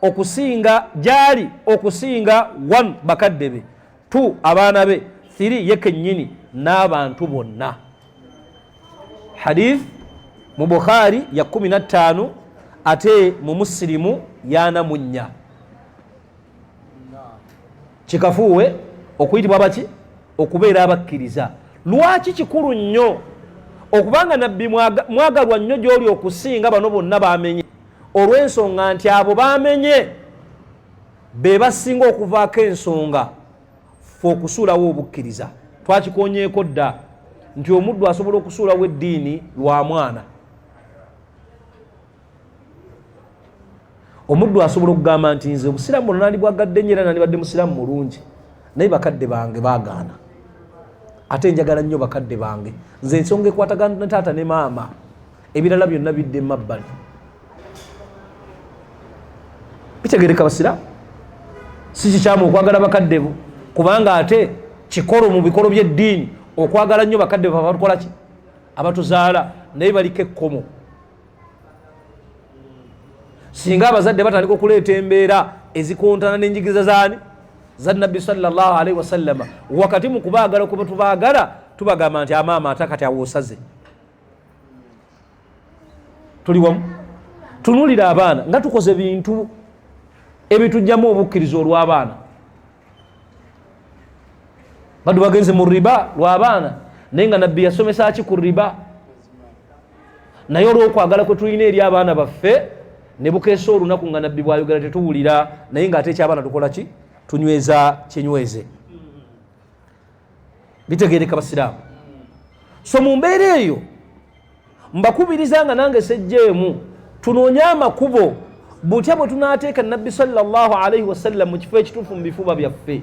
okusinga gyali, okusinga 1 bakadde be, 2 abaana be, 3 ye kennyini n'abantu bonna. Hadith mu Bukhari ya 15, ate mu Musilimu 44. Kikafuuwe okuyitibwa baki okubeera abakkiriza. Lwaki kikulu nnyo okubanga nabbi mwagalwa nnyo gy'oli okusinga bano bonna bamenye? Olw'ensonga nti abo bamenye be basinga okuvaako ensonga ffe okusuulawo obukkiriza. Twakikonyeeko dda nti omuddu asobola okusuulawo eddiini lwa mwana. Omuddu asobola okugamba nti nze obusiraamu buno nandibwagadde nnyo era nandibadde musiraamu mulungi, naye bakadde bange baagaana, ate njagala nnyo bakadde bange, nze ensonga ekwatagana ne taata ne maama Ebirala byonna bidde emabbali. Bitegereka basiraamu, si kikyamu okwagala bakadde bo, kubanga ate kikolo mu bikolo by'eddiini okwagala nnyo bakadde bo abatukola ki, abatuzaala, naye baliko ekkomo. Singa abazadde batandika okuleeta embeera ezikontana n'enjigiriza zaani, za Nabbi sallallahu alaihi wasallama, wakati mu kubaagala kuba tubaagala, tubagamba nti amaama ate kati awo osaze. Tuli wamu, tunulira abaana nga tukoze bintu ebitujjamu obukkiriza olw'abaana. Badu bagenze mu riba lw'abaana, naye nga Nabbi yasomesa ki ku riba? Naye olw'okwagala kwe tulina eri abaana baffe, ne bukeesa olunaku nga Nabbi bw'ayogera tetuwulira, naye ng'ate ekyabaana tukola ki? Tunyweza kinyweze. Bitegeereka basiraamu? So mu mbeera eyo mbakubiriza nga nange sejjeemu, tunoonye amakubo butya bwe tunaateeka Nabbi sallallahu alaihi wasallam mu kifo ekituufu mu bifuba byaffe.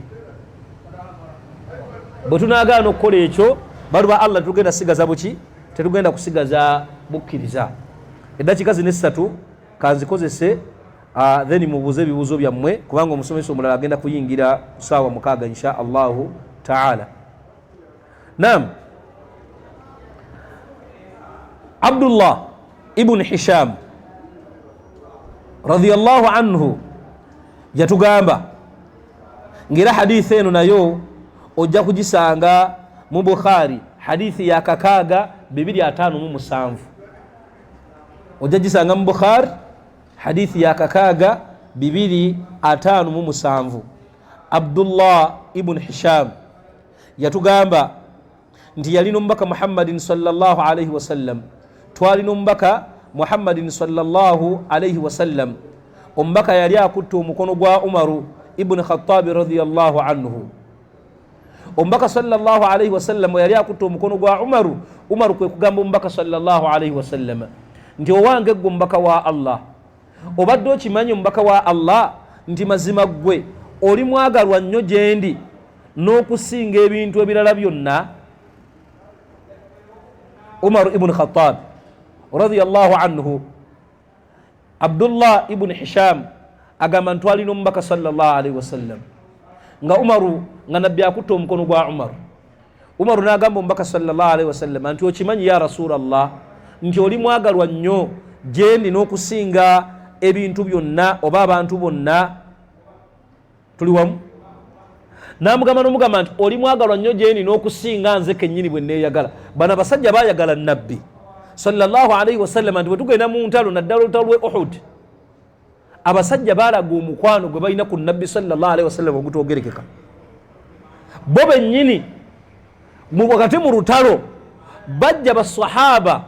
Bwe tunaagaana okukola ekyo, baluba Allah, tetugenda sigaza buki, tetugenda kusigaza bukkiriza. Eddakiika zino essatu kanzikozese, then mubuuze ebibuuzo byammwe, kubanga omusomesa omulala agenda kuyingira ku saawa 6 insha Allahu taala. Nam, Abdullah ibn Hisham radiyallahu anhu yatugamba, ng'era hadithi eno nayo ojja kugisanga mu Bukhari, hadithi ya 6257, ojja gisanga mu Bukhari, hadithi ya 6257. Abdullah ibn Hisham yatugamba nti yalina omubaka Muhammadin sallallahu alaihi wasallam, twalina omubaka Muhammadin sallallahu alaihi wasallam, omubaka yali akutte omukono gwa Umaru ibuni Khatabi radiyallahu anhu. Omubaka sallallahu alaihi wasallam yali akutte omukono gwa Umaru. Umaru kwe kugamba omubaka sallallahu alaihi wasallam nti, owange ggwe omubaka wa Allah, obadde okimanyi omubaka wa Allah nti mazima ggwe oli mwagalwa nnyo gyendi n'okusinga ebintu ebirala byonna? Umaru ibuni Khatab radiyallahu anhu, Abdullah ibuni Hisham agamba ntwalina omubaka sallallahu alaihi wasallam nga Umaru, nga Nabbi akutte omukono gwa Umaru. Umaru n'agamba omubaka sallallahu alaihi wasallam nti, okimanyi ya Rasulallah nti oli mwagalwa nnyo gyendi n'okusinga ebintu byonna oba abantu bonna? Tuli wamu? Namugamba nomugamba nti oli mwagalwa nnyo gyendi n'okusinga nze kennyini bwe neeyagala. Bano abasajja bayagala Nabbi sallallahu alaihi wasallam nti bwe tugenda mu ntalo, naddala olutalo lwe Uhud, abasajja balaga omukwano gwe balina ku Nabbi sallallahu alaihi wasallam ogutogerekeka. Bo bennyini wakati mu lutalo bajja basahaba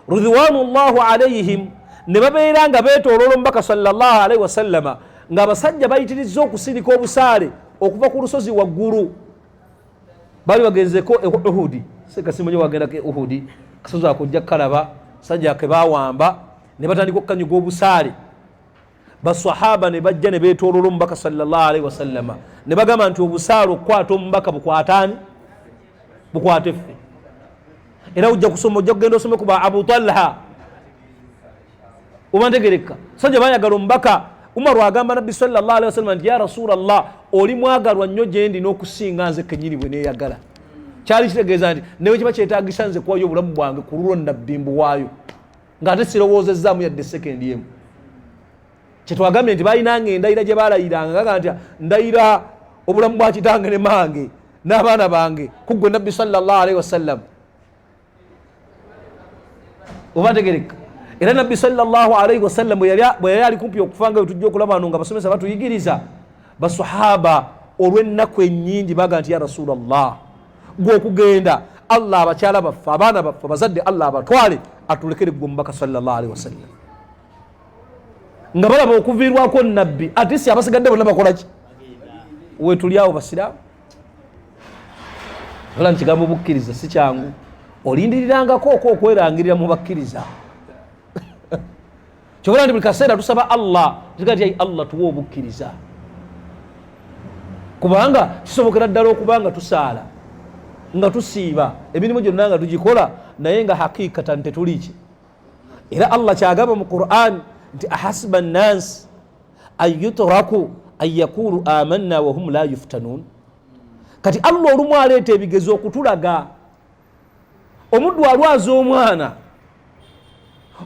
ridwanullahu alaihim ne babeera nga beetooloola omubaka sallallahu alaihi wasallama, ng'abasajja bayitirizza okusindika obusaale okuva ku lusozi waggulu. Baali bagenzeko e Uhudi, sekasimanyi wagendako e Uhudi, kasozi ako ojja kukalaba, sajja ke bawamba ne batandika okukanyuga obusaale. Basahaba ne bajja ne beetooloola omubaka sallallahu alaihi wasallama ne bagamba nti obusaale okukwata omubaka bukwataani, bukwate ffe. Era ojja kusoma, ojja kugenda osome ku ba Abu Talha, oba ntegereka, sajja bayagala omubaka. Umaru agamba Nabbi sallallahu alaihi wasallam nti, ya Rasulallah, oli mwagalwa nnyo gyendi n'okusinga nze kenyini bwe neeyagala. Kyali kitegeeza nti newe kiba kyetagisa nze kuwayo obulamu bwange ku lulwo Nabbi, mbuwaayo ng'ate sirowoozezaamu yadde sekendi emu. Kyetwagambye nti balinanga endayira gye balayiranga, gaga nti ndayira obulamu bwa kitange ne mange n'abaana bange kuggwe Nabbi sallallahu alaihi wasallam, oba ntegereka. Era Nabbi sallallahu alaihi wasallam bwe yali ali kumpi okufa, nga wetujja okulaba no nga basomesa batuyigiriza, basahaba olw'ennaku ennyingi baga nti, ya Rasulallah, gwe okugenda, Allah abakyala baffe, abaana baffe, abazadde, Allah abatwale atulekere gwe omubaka sallallahu alaihi wasallam. Nga balaba okuviirwako Nabbi, ate si abasigadde bonna bakolaki? Wetuli awo basiraamu, ola nkigambo obukkiriza si kyangu, olindirirangako oko okwerangirira mu bakkiriza. Kyobola nti buli kaseera tusaba Allah tuga nti, Allah tuwe obukkiriza, kubanga kisobokera ddala okuba nga tusaala, nga tusiiba, emirimu gyonna nga tugikola, naye nga hakikatan tetuliki. Era Allah kyagamba mu Quran nti ahasiba nnansi an yutraku an yakulu amanna wahum la yuftanun. Kati Allah olumu aleeta ebigezo okutulaga. Omuddu alwaza omwana,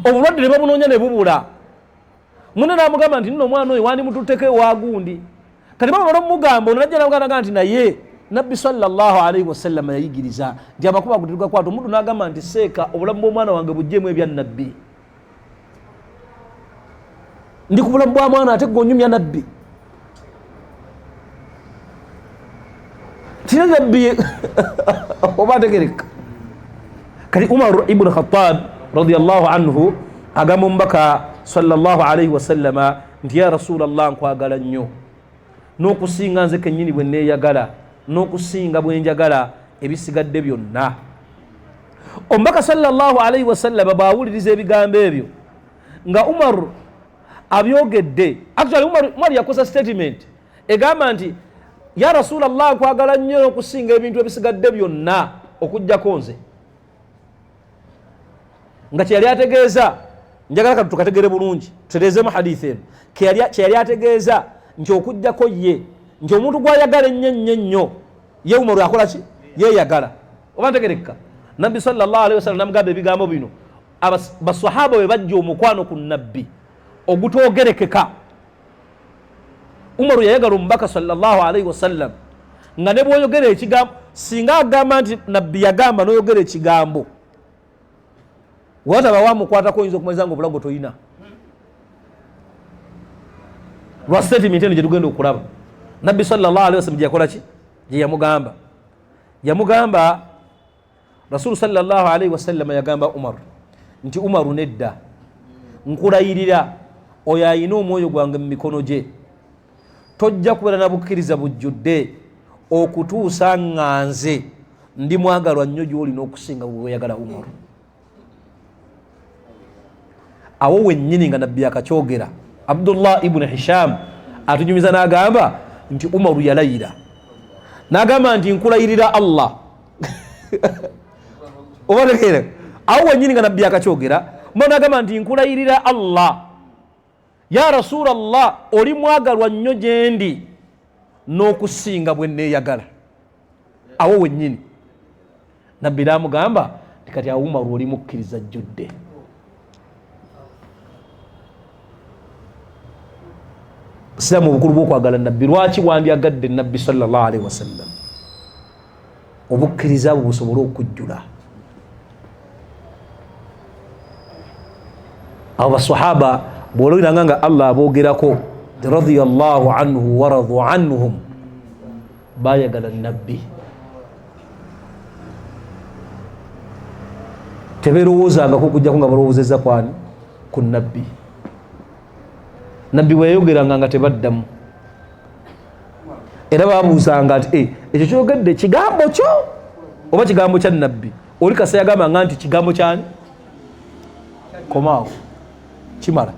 obulwadde ne babunoonya ne bubula, munne n'amugamba nti nno omwana oyo wandimututteko ewagundi. Kati bamala omugamba ono najja namugamba nti naye Nabbi sallallahu alaihi wasallam yayigiriza nti amakubo ago tetugakwata. Omuddu n'agamba nti seeka obulamu bw'omwana wange buggyemu ebya Nabbi, ndi ku bulamu bwa mwana ate gwe onyumya Nabbi. Tina Nabbi oba ategereka. Kati Umar ibn Khattab radiyallahu anhu agamba omubaka sallallahu alaihi wasallama nti ya Rasulallah, nkwagala nnyo n'okusinga nze kennyini bwe neeyagala n'okusinga bwe njagala ebisigadde byonna. Omubaka sallallahu alaihi wasallama bw'awuliriza ebigambo ebyo nga Umar abyogedde, actually Umar yakosa statement egamba nti ya Rasulallah, nkwagala nnyo n'okusinga ebintu ebisigadde byonna okuggyako nze, nga kyeyali ategeeza, njagala kati tukategere bulungi tutereezemu hadithi eno, kyeyali ategeeza nti okuggyako ye, nti omuntu gwayagala ennyo ennyo ennyo ye Umaru akola ki? Yeeyagala. Oba ntegerekka? Nabbi sallallahu alaihi wasallam namugamba ebigambo bino. Basahaba bwe bajja omukwano ku Nabbi ogutogerekeka, Umaru yayagala omubaka sallallahu alaihi wasallam nga ne bw'oyogera ekigambo, singa agamba nti Nabbi yagamba n'oyogera ekigambo wataba wamukwatako oyinza okumaliza nga obulago toyina, lwa statement eno gye tugenda okulaba. Nabbi sallallahu alaihi wasallam gye yakola ki? Gye yamugamba, yamugamba Rasulu sallallahu alaihi wasallam yagamba Umar nti Umaru nedda, nkulayirira oyo ayina omwoyo gwange mu mikono gye, tojja kubeera na bukkiriza bujjudde okutuusa nga nze ndi mwagalwa nnyo gy'oli n'okusinga bweyagala. Umaru awo wennyini nga Nabbi akakyogera, Abdullah ibuni Hisham atunyumiza n'agamba nti Umaru yalayira n'agamba nti nkulayirira Allah. Obategeera? Awo wennyini nga Nabbi akakyogera, Umaru n'agamba nti nkulayirira Allah, ya Rasulallah, oli mwagalwa nnyo gyendi n'okusinga bwe neeyagala. Awo wennyini Nabbi n'amugamba nti kati awo Umaru oli mukkiriza jjudde. Siramu obukulu bw'okwagala Nabbi, lwaki wandyagadde Nabbi sallallahu alaihi wasallam? Obukkiriza bwe busobole okujjula. Abo basahaba bw'olowiranga nga Allah aboogerako radiyallahu anhu waradu anhum, bayagala Nabbi, teberowoozangako okujjako nga balowoozezza kwani? Ku Nabbi. Nabbi bwe yayogeranga nga tebaddamu, era babuuzanga nti ekyo kyogedde kigambo kyo oba kigambo kya Nabbi? Oli kasa yagambanga nti kigambo kyani? Komaawo, kimala.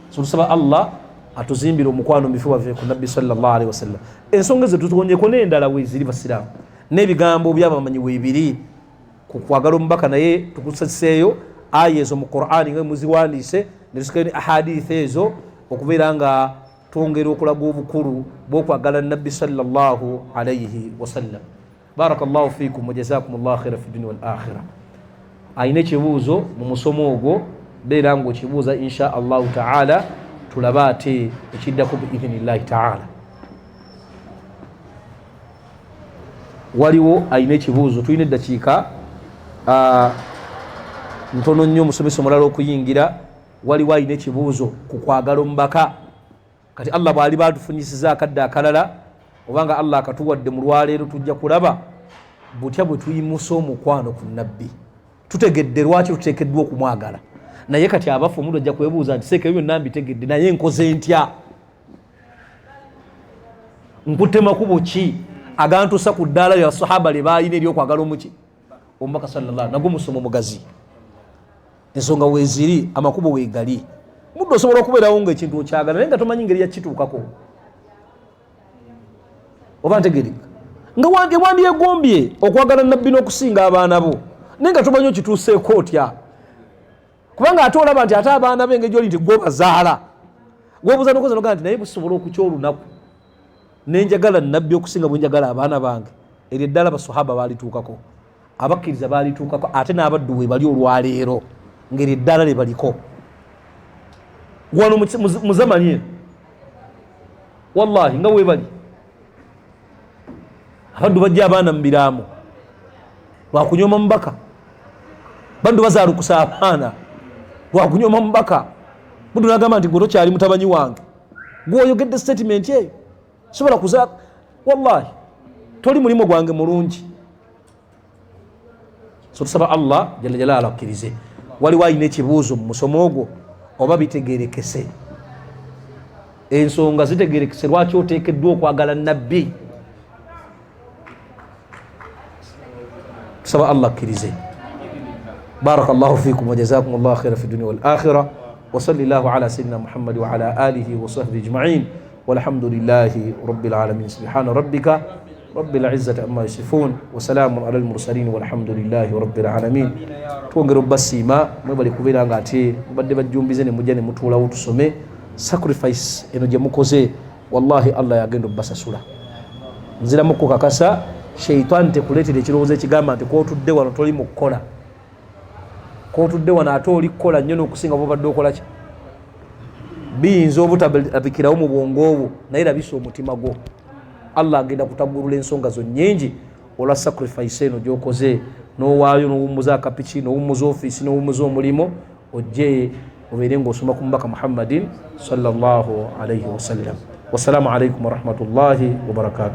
So tusaba Allah atuzimbire omukwano mifu bave ku Nabbi sallallahu alaihi wasallam. Ensonga ezo tutwonyeko n'endala weeziri basiraamu, n'ebigambo byabamanyi weebiri ku kwagala omubaka, naye tukuseseeyo aya ezo mu Qur'ani nga muziwandiise ne tusikayo ne ahadithi ezo okubeera nga twongera okulaga obukulu bw'okwagala Nabbi sallallahu alaihi wasallam. Barakallahu fikum wa jazakumullahu khaira fi dunya wal akhirah. Ayina ekibuuzo mu musomo ogwo, beera ng'okibuuza insha Allahu taala, tulabe ate ekiddako biidhinillahi taala. Waliwo alina ekibuuzo? Tulina eddakiika ntono nnyo omusomesa omulala okuyingira. Waliwo alina ekibuuzo ku kwagala omubaka? Kati Allah bw'ali batufunyisiza akadde akalala, obanga Allah akatuwadde mu lwaleero, tujja kulaba butya bwe tuyimusa omukwano ku Nabbi. Tutegedde lwaki tuteekeddwa okumwagala, naye kati abafu omuntu ajja kwebuuza nti seeka ebyo byonna mbitegedde, naye nkoze ntya? Nkutte makubo ki agantuusa ku ddaala lya sahaba lye baalina ery'okwagala omuki omubaka sallallahu? Nagwo musomo mugazi, ensonga weeziri, amakubo weegali. Mudde osobola okubeerawo nga ekintu okyagala naye nga tomanyi ngeri yakituukako, oba ntegereka nga wandyegombye okwagala Nabbi n'okusinga abaana bo, naye nga tomanyi okituuseeko otya. Kubanga ate olaba nti ate abaana be engeri gyoli nti gwobazaala, gwobuza nokoza nogaa nti naye busobola okukya olunaku nenjagala nabbi okusinga bwenjagala abaana bange. Eryo eddala basahaba balituukako, abakkiriza balituukako, ate n'abaddu we bali olwaleero ngeri eddala lye baliko wano mu zamani eno, wallahi nga webali abaddu bajja abaana mu biraamo lwakunyoma mubaka, baddu bazaalukusa abaana lwakunyoma mubaka. Buddu nagamba nti gwe tokyali mutabanyi wange, gweoyogedde statement eyo sobola kuza, wallahi toli mulimu gwange mulungi. So tusaba Allah jalla jalala akkirize. Waliwo alina ekibuuzo mu musomo ogwo oba bitegerekese? Ensonga zitegerekese lwaki oteekeddwa okwagala nabbi? Tusaba Allah akkirize. Barakallahu fikum wajazakum llah khaira fi dunia wal akhira, wasalli llahu ala sayidina Muhammadi waala alihi wasahbihi ajmain, walhamdulillahi rabbil alamin. Subhana rabbika rabbil izzati amma yasifun, wasalamun ala almursalin, walhamdulillahi rabbil alamin. Twongera obbasiima, mwebali kubeera nga ate mubadde bajjumbize ne mujja ne mutuulawo tusome. Sacrifice eno gye mukoze, wallahi Allah yagenda obbasasula. Nziramu kukakasa, sheitaani tekuleetera ekirowoozo ekigamba nti kwotudde wano toli mu kukola, kwotudde wano ate oli kukola nnyo n'okusinga bwobadde okola ki. Biyinza obutalabikirawo mu bwongo obwo, naye labisa omutima gwo. Allah agenda kutagulula ensonga zo nnyingi olwa sacrifice eno gyokoze n'owaayo n'owummuza akapiki n'owummuza ofiisi n'owummuza omulimu ojje obeere ng'osoma ku mubaka Muhammadin sallallahu alaihi wasallam. Wassalamu alaikum warahmatullahi wabarakatu.